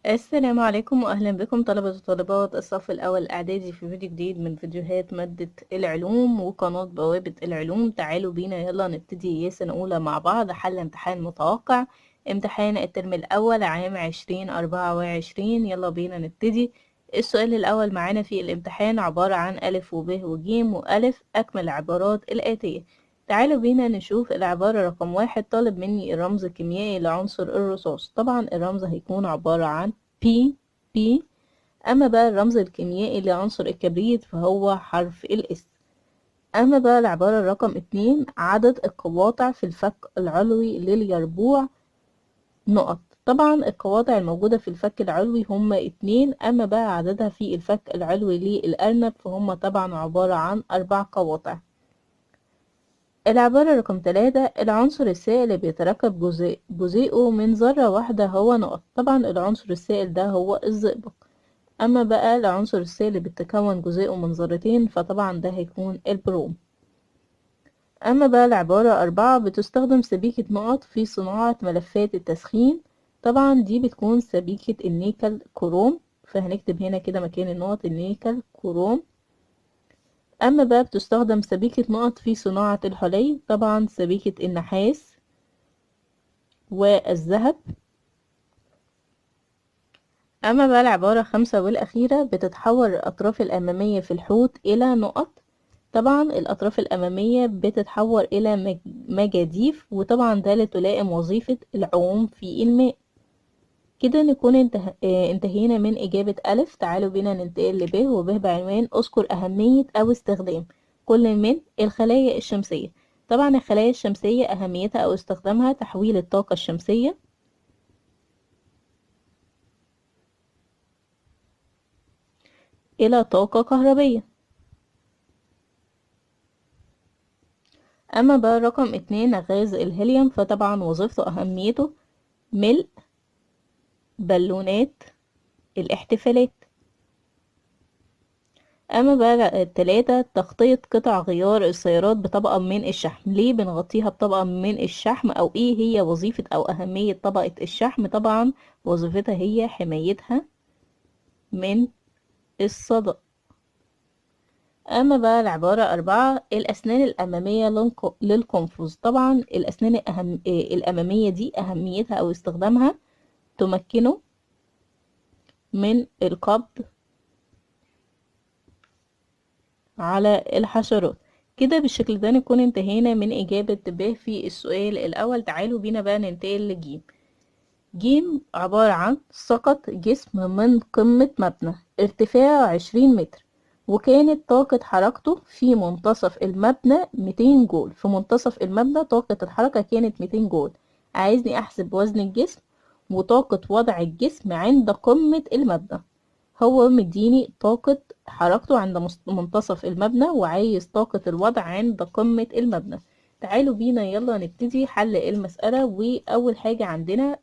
السلام عليكم واهلا بكم طلبة وطالبات الصف الاول الاعدادي في فيديو جديد من فيديوهات مادة العلوم وقناة بوابة العلوم. تعالوا بينا يلا نبتدي يا سنة اولى مع بعض حل امتحان متوقع امتحان الترم الاول عام 2024. يلا بينا نبتدي. السؤال الاول معانا في الامتحان عبارة عن الف وب وجيم والف، اكمل العبارات الاتية. تعالوا بينا نشوف العبارة رقم 1، طالب مني الرمز الكيميائي لعنصر الرصاص. طبعا الرمز هيكون عبارة عن P P. أما بقى الرمز الكيميائي لعنصر الكبريت فهو حرف ال S. أما بقى العبارة رقم 2، عدد القواطع في الفك العلوي لليربوع نقط. طبعا القواطع الموجودة في الفك العلوي هم 2، أما بقى عددها في الفك العلوي للأرنب فهم طبعا عبارة عن 4 قواطع. العبارة رقم 3، العنصر السائل اللي بيتركب جزيئه من ذرة واحدة هو نقط. طبعا العنصر السائل ده هو الزئبق. أما بقى العنصر السائل اللي بيتكون جزيئه من ذرتين فطبعا ده هيكون البروم. أما بقى العبارة 4، بتستخدم سبيكة نقط في صناعة ملفات التسخين. طبعا دي بتكون سبيكة النيكل كروم، فهنكتب هنا كده مكان النقط النيكل كروم. أما بقى بتستخدم سبيكة نقط في صناعة الحلي، طبعا سبيكة النحاس والذهب. أما بقى العبارة 5 والأخيرة، بتتحول الأطراف الأمامية في الحوت إلى نقط. طبعا الأطراف الأمامية بتتحول إلى مجاديف، وطبعا ده لتلائم وظيفة العوم في الماء. كده نكون انتهينا من إجابة ألف. تعالوا بينا ننتقل لب، وب بعنوان أذكر أهمية أو استخدام كل من الخلايا الشمسية. طبعا الخلايا الشمسية أهميتها أو استخدامها تحويل الطاقة الشمسية إلى طاقة كهربية. أما بقى رقم 2 غاز الهيليوم، فطبعا وظيفته أهميته ملء بالونات الاحتفالات. أما بقى 3، تغطية قطع غيار السيارات بطبقة من الشحم. ليه بنغطيها بطبقة من الشحم، أو إيه هي وظيفة أو أهمية طبقة الشحم؟ طبعا وظيفتها هي حمايتها من الصدأ. أما بقى العبارة 4، الأسنان الأمامية للقنفذ. طبعا الأسنان الأمامية دي أهميتها أو استخدامها تمكنه من القبض على الحشرات. كده بالشكل ده نكون انتهينا من إجابة ب في السؤال الأول. تعالوا بينا بقى ننتقل لجيم. جيم عبارة عن سقط جسم من قمة مبنى ارتفاعه 20 متر، وكانت طاقة حركته في منتصف المبنى 200 جول. في منتصف المبنى طاقة الحركة كانت 200 جول. عايزني أحسب وزن الجسم وطاقة وضع الجسم عند قمة المبنى. هو مديني طاقة حركته عند منتصف المبنى، وعايز طاقة الوضع عند قمة المبنى. تعالوا بينا يلا نبتدي حل المسألة. وأول حاجة عندنا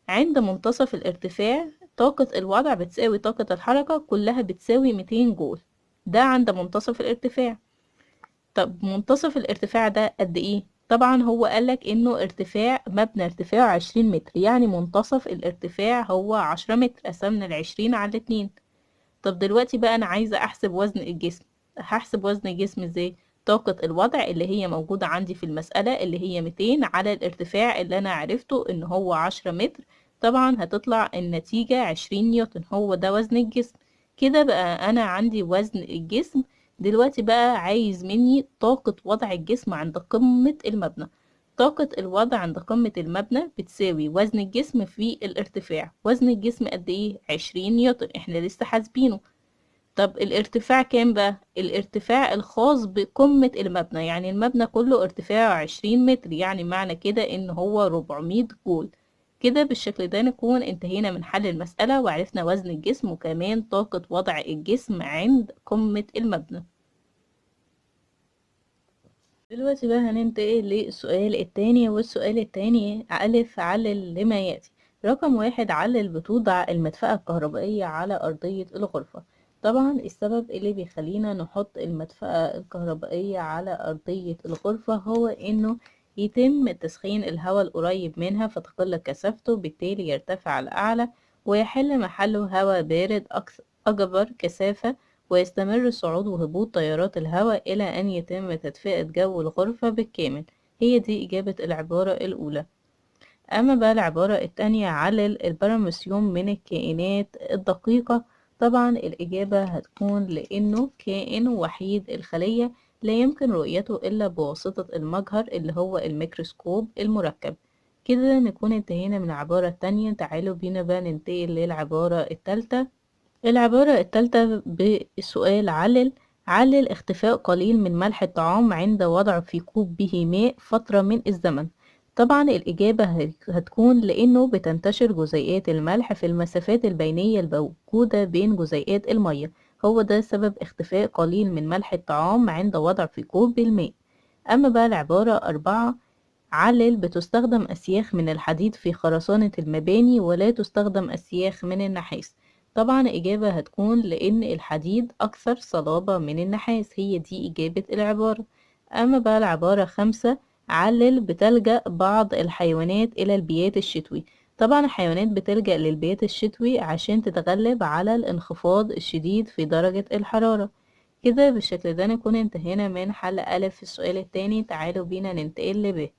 عند منتصف الارتفاع طاقة الوضع بتساوي طاقة الحركة كلها بتساوي 200 جول، ده عند منتصف الارتفاع. طب منتصف الارتفاع ده قد ايه؟ طبعا هو قالك انه ارتفاع مبنى ارتفاعه 20 متر، يعني منتصف الارتفاع هو 10 متر، قسمنا ال20 على 2. طب دلوقتي بقى انا عايزة احسب وزن الجسم. هحسب وزن الجسم ازاي؟ طاقة الوضع اللي هي موجودة عندي في المسألة اللي هي 200 على الارتفاع اللي انا عرفته ان هو 10 متر، طبعا هتطلع النتيجة 20 نيوتن، هو ده وزن الجسم. كده بقى انا عندي وزن الجسم. دلوقتي بقى عايز مني طاقة وضع الجسم عند قمة المبنى. طاقة الوضع عند قمة المبنى بتساوي وزن الجسم في الارتفاع. وزن الجسم قد ايه؟ 20 نيوتن، احنا لسه حاسبينه. طب الارتفاع كام بقى؟ الارتفاع الخاص بقمة المبنى، يعني المبنى كله ارتفاعه 20 متر، يعني معنى كده ان هو 400 جول. كده بالشكل ده نكون انتهينا من حل المسألة وعرفنا وزن الجسم وكمان طاقة وضع الجسم عند قمة المبنى. دلوقتي بقى هننتقل للسؤال التاني، والسؤال التاني ألف علل لما يأتي. رقم 1، علل بتوضع المدفأة الكهربائية على أرضية الغرفة. طبعا السبب اللي بيخلينا نحط المدفأة الكهربائية على أرضية الغرفة هو إنه يتم تسخين الهواء القريب منها فتقل كثافته، بالتالي يرتفع لأعلى، ويحل محله هواء بارد أكبر كثافة، ويستمر صعود وهبوط تيارات الهواء إلى أن يتم تدفئة جو الغرفة بالكامل. هي دي إجابة العبارة الأولى. أما بقى العبارة التانية، علل البراميسيوم من الكائنات الدقيقة. طبعا الإجابة هتكون لأنه كائن وحيد الخلية لا يمكن رؤيته إلا بواسطة المجهر اللي هو الميكروسكوب المركب. كده نكون انتهينا من العبارة التانية. تعالوا بينا بقى ننتقل للعبارة التالتة. العبارة التالتة بسؤال علل. علل اختفاء قليل من ملح الطعام عند وضعه في كوب به ماء فترة من الزمن. طبعا الإجابة هتكون لأنه بتنتشر جزيئات الملح في المسافات البينية الموجودة بين جزيئات المية، هو ده سبب اختفاء قليل من ملح الطعام عند وضع في كوب الماء. أما بقى العبارة 4، علل بتستخدم أسياخ من الحديد في خرسانة المباني ولا تستخدم أسياخ من النحاس. طبعا إجابة هتكون لأن الحديد أكثر صلابة من النحاس، هي دي إجابة العبارة. أما بقى العبارة 5، علل بتلجأ بعض الحيوانات إلى البيات الشتوي. طبعا الحيوانات بتلجأ للبيات الشتوي عشان تتغلب على الانخفاض الشديد في درجة الحرارة. كده بالشكل ده نكون انتهينا من حل ألف في السؤال التاني. تعالوا بينا ننتقل لب.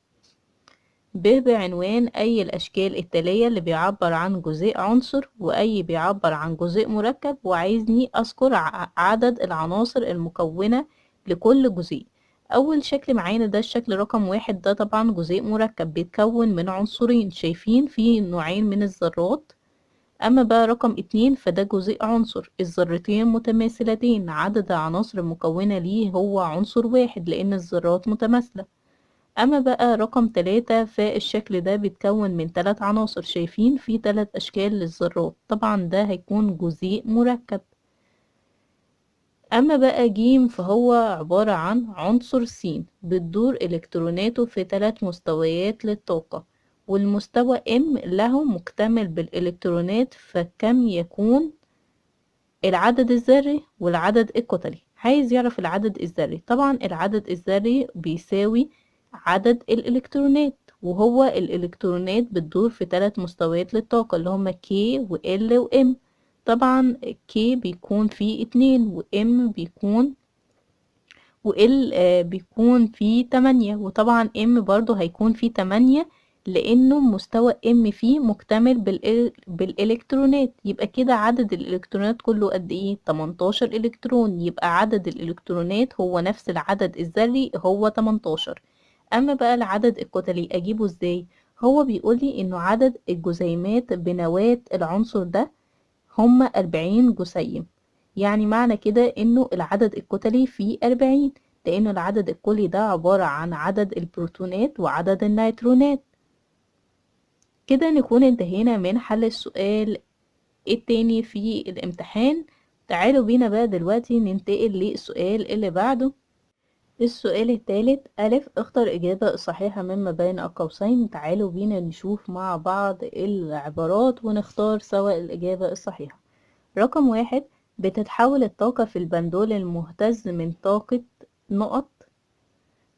ب بعنوان أي الأشكال التالية اللي بيعبر عن جزيء عنصر وأي بيعبر عن جزيء مركب، وعايزني أذكر عدد العناصر المكونة لكل جزيء. أول شكل معانا ده الشكل رقم 1، ده طبعا جزيء مركب بيتكون من عنصرين، شايفين في نوعين من الذرات. أما بقى رقم 2 فده جزيء عنصر، الذرتين متماثلتين، عدد العناصر المكونة ليه هو عنصر واحد لأن الذرات متماثلة. أما بقى رقم 3 فالشكل ده بيتكون من 3 عناصر، شايفين في 3 أشكال للذرات، طبعا ده هيكون جزيء مركب. أما بقى جيم فهو عبارة عن عنصر س بتدور إلكتروناته في 3 مستويات للطاقة، والمستوى M له مكتمل بالإلكترونات، فكم يكون العدد الذري والعدد الكتلي؟ عايز يعرف العدد الذري. طبعا العدد الذري بيساوي عدد الإلكترونات، وهو الإلكترونات بتدور في 3 مستويات للطاقة اللي هما K و L و M. طبعا K بيكون فيه 2 و M بيكون و L بيكون فيه 8، وطبعا M برضو هيكون فيه 8 لأنه مستوى M فيه مكتمل بالإلكترونات. يبقى كده عدد الإلكترونات كله قد إيه؟ 18 إلكترون. يبقى عدد الإلكترونات هو نفس العدد الذري هو 18. أما بقى العدد الكتلي أجيبه إزاي؟ هو بيقولي إنه عدد الجسيمات بنواة العنصر ده هما 40 جسيم، يعني معنى كده إنه العدد الكتلي فيه 40، لأنه العدد الكلي ده عبارة عن عدد البروتونات وعدد النيترونات. كده نكون انتهينا من حل السؤال التاني في الامتحان. تعالوا بينا بقى دلوقتي ننتقل للسؤال اللي بعده. السؤال الثالث، ألف اختر إجابة صحيحة مما بين القوسين. تعالوا بينا نشوف مع بعض العبارات ونختار سوا الإجابة الصحيحة. رقم 1، بتتحول الطاقة في البندول المهتز من طاقة نقط.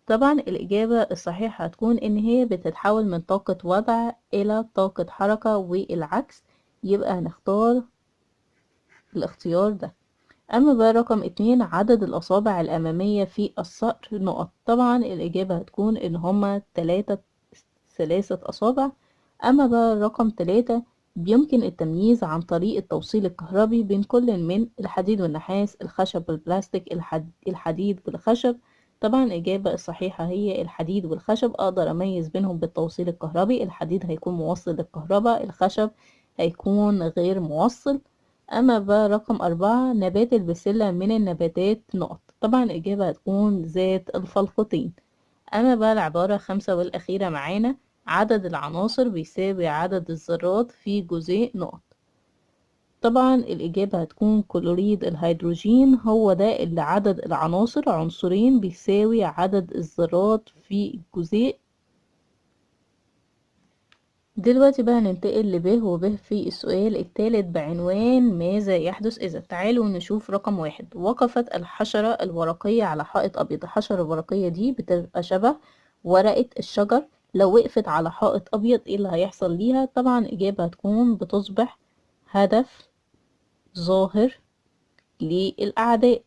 طبعا الإجابة الصحيحة هتكون إن هي بتتحول من طاقة وضع إلى طاقة حركة والعكس، يبقى هنختار الاختيار ده. أما بقى رقم 2، عدد الأصابع الأمامية في الصقر نقط. طبعا الإجابة هتكون إن هما 3 أصابع. أما بقى رقم 3، بيمكن التمييز عن طريق التوصيل الكهربي بين كل من الحديد والنحاس، الخشب والبلاستيك، الحديد والخشب. طبعا الإجابة الصحيحة هي الحديد والخشب، أقدر أميز بينهم بالتوصيل الكهربي، الحديد هيكون موصل للكهرباء، الخشب هيكون غير موصل. أما بقى رقم 4، نبات البسلة من النباتات نقط. طبعا الإجابة هتكون ذات الفلقتين. أما بقى العبارة 5 والأخيرة معانا، عدد العناصر بيساوي عدد الذرات في جزيء نقط. طبعا الإجابة هتكون كلوريد الهيدروجين، هو ده اللي عدد العناصر عنصرين بيساوي عدد الذرات في الجزيء. دلوقتي بقى ننتقل لب وب في السؤال الثالث بعنوان ماذا يحدث إذا. تعالوا نشوف رقم 1، وقفت الحشرة الورقية على حائط أبيض. الحشرة الورقية دي بتبقى شبه ورقة الشجر، لو وقفت على حائط أبيض إيه اللي هيحصل ليها؟ طبعا إجابة هتكون بتصبح هدف ظاهر للأعداء.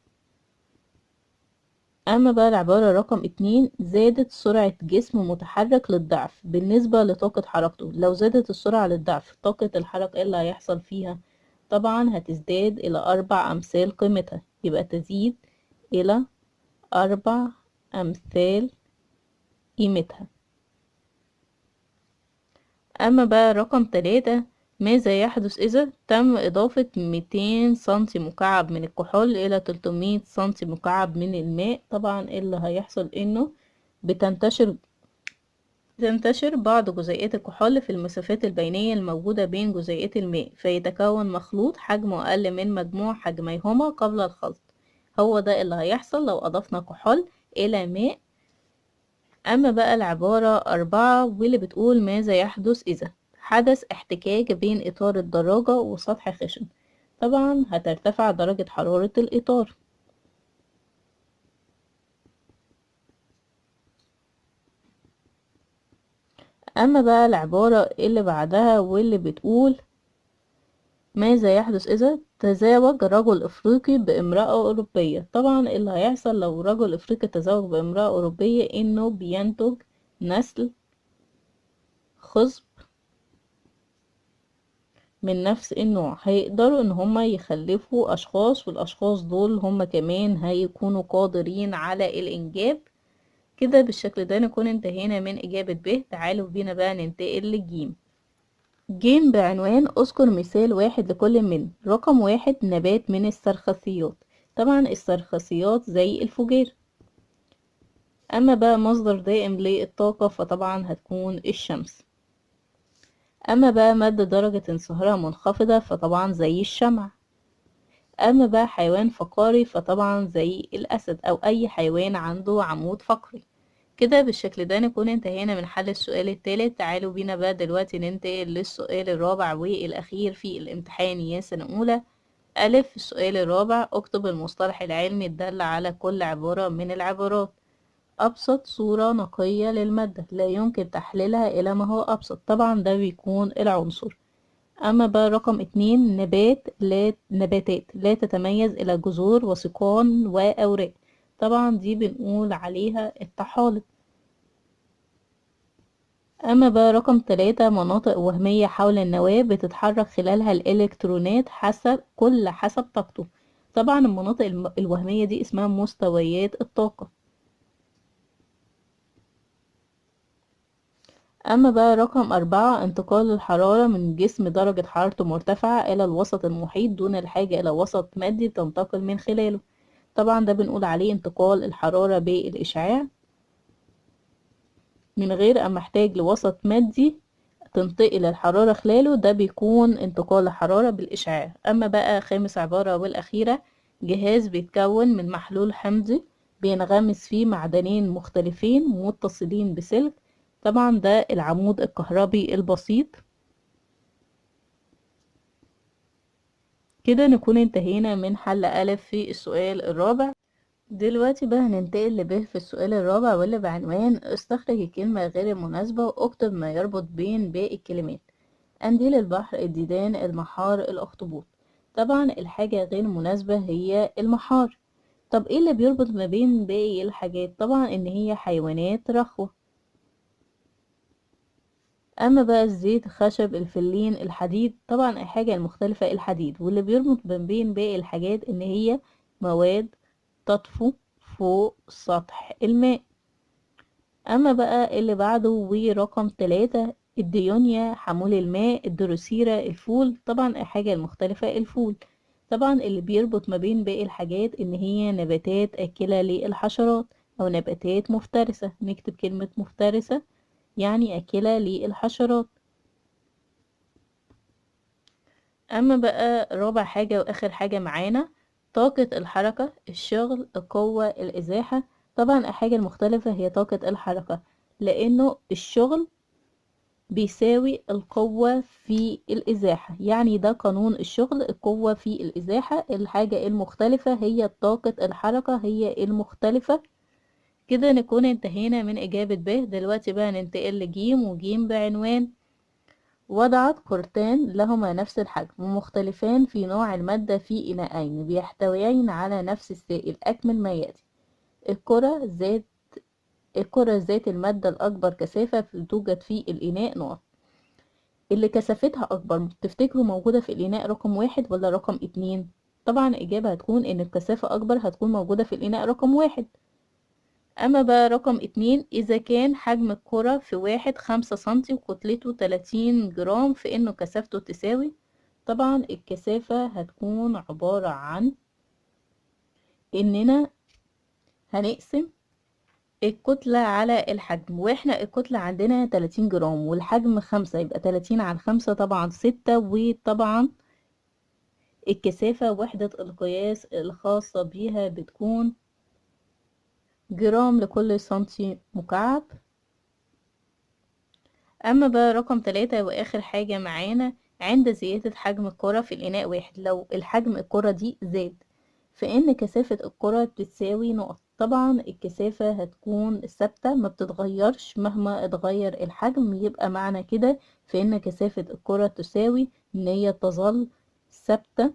أما بقى العبارة رقم 2، زادت سرعة جسم متحرك للضعف بالنسبة لطاقة حركته. لو زادت السرعة للضعف طاقة الحركة إيه اللي هيحصل فيها؟ طبعا هتزداد إلى 4 أمثال قيمتها، يبقى تزيد إلى 4 أمثال قيمتها. أما بقى رقم 3، ماذا يحدث إذا تم إضافة 200 سنتي مكعب من الكحول إلى 300 سنتي مكعب من الماء؟ طبعا اللي هيحصل إنه بتنتشر بعض جزيئات الكحول في المسافات البينية الموجودة بين جزيئات الماء، فيتكون مخلوط حجمه أقل من مجموع حجميهما قبل الخلط. هو ده اللي هيحصل لو أضفنا كحول إلى ماء. أما بقى العبارة 4 واللي بتقول ماذا يحدث إذا حدث احتكاك بين إطار الدراجة وسطح خشن؟ طبعا هترتفع درجة حرارة الإطار. أما بقى العبارة اللي بعدها واللي بتقول ماذا يحدث إذا تزاوج رجل إفريقي بامرأة أوروبية؟ طبعا اللي هيحصل لو رجل إفريقي تزوج بامرأة أوروبية إنه بينتج نسل خصب من نفس النوع، هيقدروا إن هما يخلفوا أشخاص، والأشخاص دول هما كمان هيكونوا قادرين على الإنجاب. كده بالشكل ده نكون انتهينا من إجابة ب. تعالوا بينا بقى ننتقل للجيم. جيم بعنوان اذكر مثال واحد لكل من. رقم 1 نبات من السرخسيات. طبعا السرخسيات زي الفجير. أما بقى مصدر دائم للطاقة فطبعا هتكون الشمس. أما بقى مادة درجة انصهارها منخفضة فطبعا زي الشمع. أما بقى حيوان فقاري فطبعا زي الأسد أو أي حيوان عنده عمود فقري. كده بالشكل ده نكون انتهينا من حل السؤال الثالث. تعالوا بينا بقى دلوقتي ننتقل للسؤال الرابع والأخير في الامتحان يا سنة أولى. ألف، السؤال الرابع اكتب المصطلح العلمي الدال على كل عبارة من العبارات. أبسط صورة نقية للمادة لا يمكن تحليلها إلى ما هو أبسط، طبعا ده بيكون العنصر. أما بقى رقم 2 نباتات لا تتميز إلى جذور وسيقان وأوراق، طبعا دي بنقول عليها الطحالب. أما بقى رقم 3 مناطق وهمية حول النواة بتتحرك خلالها الإلكترونات حسب طاقته، طبعا المناطق الوهمية دي اسمها مستويات الطاقة. أما بقى رقم 4 انتقال الحرارة من جسم درجة حرارته مرتفعة إلى الوسط المحيط دون الحاجة إلى وسط مادي تنتقل من خلاله، طبعا ده بنقول عليه انتقال الحرارة بالإشعاع من غير أما احتاج لوسط مادي تنتقل الحرارة خلاله، ده بيكون انتقال الحرارة بالإشعاع. أما بقى خامس عبارة والأخيرة جهاز بيتكون من محلول حمضي بينغمس فيه معدنين مختلفين متصلين بسلك، طبعا ده العمود الكهربي البسيط. كده نكون انتهينا من حل ألف في السؤال الرابع. دلوقتي بقى هننتقل لب في السؤال الرابع واللي بعنوان استخرج الكلمة غير المناسبة واكتب ما يربط بين باقي الكلمات. قنديل البحر، الديدان، المحار، الأخطبوط. طبعا الحاجة غير مناسبة هي المحار. طب ايه اللي بيربط ما بين باقي الحاجات؟ طبعا ان هي حيوانات رخوة. اما بقى الزيت، خشب، الفلين، الحديد، طبعا الحاجة المختلفة الحديد، واللي بيربط ما بين باقي الحاجات ان هي مواد تطفو فوق سطح الماء. اما بقى اللي بعده ورقم 3 الديونيا، حمول الماء، الدروسيرة، الفول، طبعا الحاجة المختلفة الفول. طبعا اللي بيربط ما بين باقي الحاجات ان هي نباتات اكلة للحشرات او نباتات مفترسة، نكتب كلمة مفترسة يعني أكلة للحشرات. أما بقى رابع حاجة وآخر حاجة معانا طاقة الحركة، الشغل، القوة، الإزاحة. طبعا الحاجة المختلفة هي طاقة الحركة، لأنه الشغل بيساوي القوة في الإزاحة، يعني ده قانون الشغل، القوة في الإزاحة. الحاجة المختلفة هي طاقة الحركة، هي المختلفة. كده نكون انتهينا من إجابة ب. دلوقتي بقى ننتقل لجيم، وجيم بعنوان وضعت كرتان لهما نفس الحجم ومختلفان في نوع المادة في إناءين بيحتويين على نفس السائل، أكمل ما يأتي. الكرة ذات المادة الأكبر كثافة توجد في الإناء نقط. اللي كثافتها أكبر تفتكروا موجودة في الإناء رقم 1 ولا رقم 2؟ طبعا الإجابة هتكون إن الكثافة أكبر هتكون موجودة في الإناء رقم 1. أما بقى رقم 2، إذا كان حجم الكرة في 1 5 سنتي وكتلته 30 جرام فإنه كثافته تساوي. طبعا الكثافة هتكون عبارة عن إننا هنقسم الكتلة على الحجم، وإحنا الكتلة عندنا 30 جرام والحجم 5، يبقى 30 على 5 طبعا 6. وطبعا الكثافة وحدة القياس الخاصة بيها بتكون جرام لكل سنتي مكعب. أما بقى رقم 3 وآخر حاجة معانا، عند زيادة حجم الكرة في الإناء 1، لو الحجم الكرة دي زاد فإن كثافة الكرة بتساوي نقط. طبعا الكثافة هتكون ثابتة ما بتتغيرش مهما اتغير الحجم، يبقى معنى كده فإن كثافة الكرة تساوي إن هي تظل ثابتة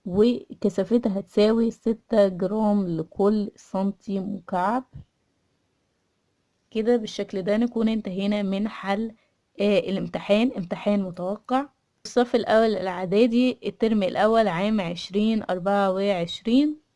وكثافتها هتساوي 6 جرام لكل سنتي مكعب. كده بالشكل ده نكون انتهينا من حل الامتحان، امتحان متوقع الصف الأول الإعدادي الترم الأول عام 2024.